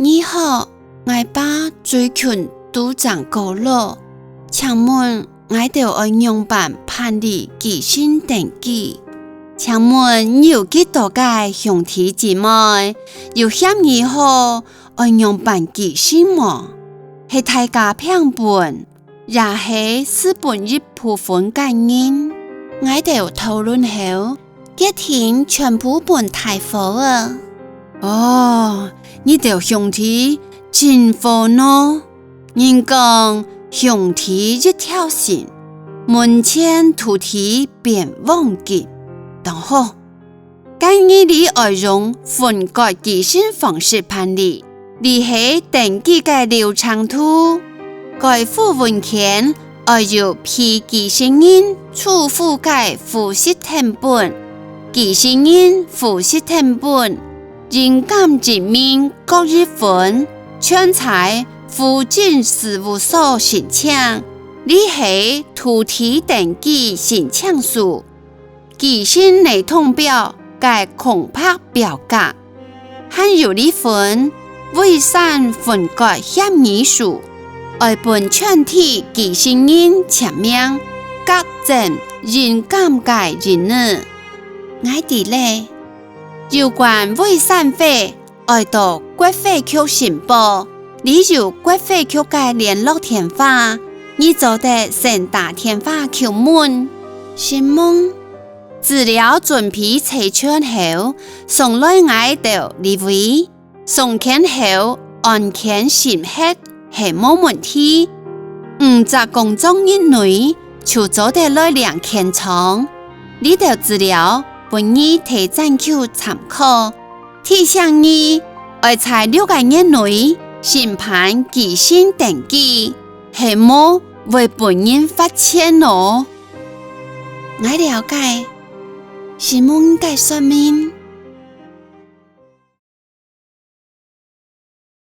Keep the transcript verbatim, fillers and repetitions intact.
你好，𠊎爸最近拄正過老，請問𠊎兜愛仰般辦理繼承登記？請問你有幾多个兄弟姊妹？有協議好愛仰般繼承無？係大家平分， 也係就分一部分个人。𠊎兜討論後，決定全部分大哥仔。哦，你兜兄弟真和挼！人講兄弟一條心，門前土地變黃金。當好， 建議你愛用分割繼承方式辦理，這係登記个流程圖。該附文件愛有被繼承人處分个戶籍謄本、繼承人戶籍謄本、印鑑證明各一份，全在戶政事務所申請。這係土地登記申請書、 繼承系統表个空白表格，還有這份遺產分割協議書，愛分全體繼承人簽名，摎印鑑个印仔。𠊎知了，有關遺產稅， 愛到國稅局申報，這有國稅局个聯絡電話，你做得先打電話去問。承蒙。資料準備齊全後，送來𠊎兜這位，送件後，案件審核係無問題。五隻工作日內就做得來領件狀。這兜資料分你提轉去參考。 提醒你，愛在六個月內申辦繼承登記，係無會分人罰錢哦。𠊎了解，承蒙你个說明。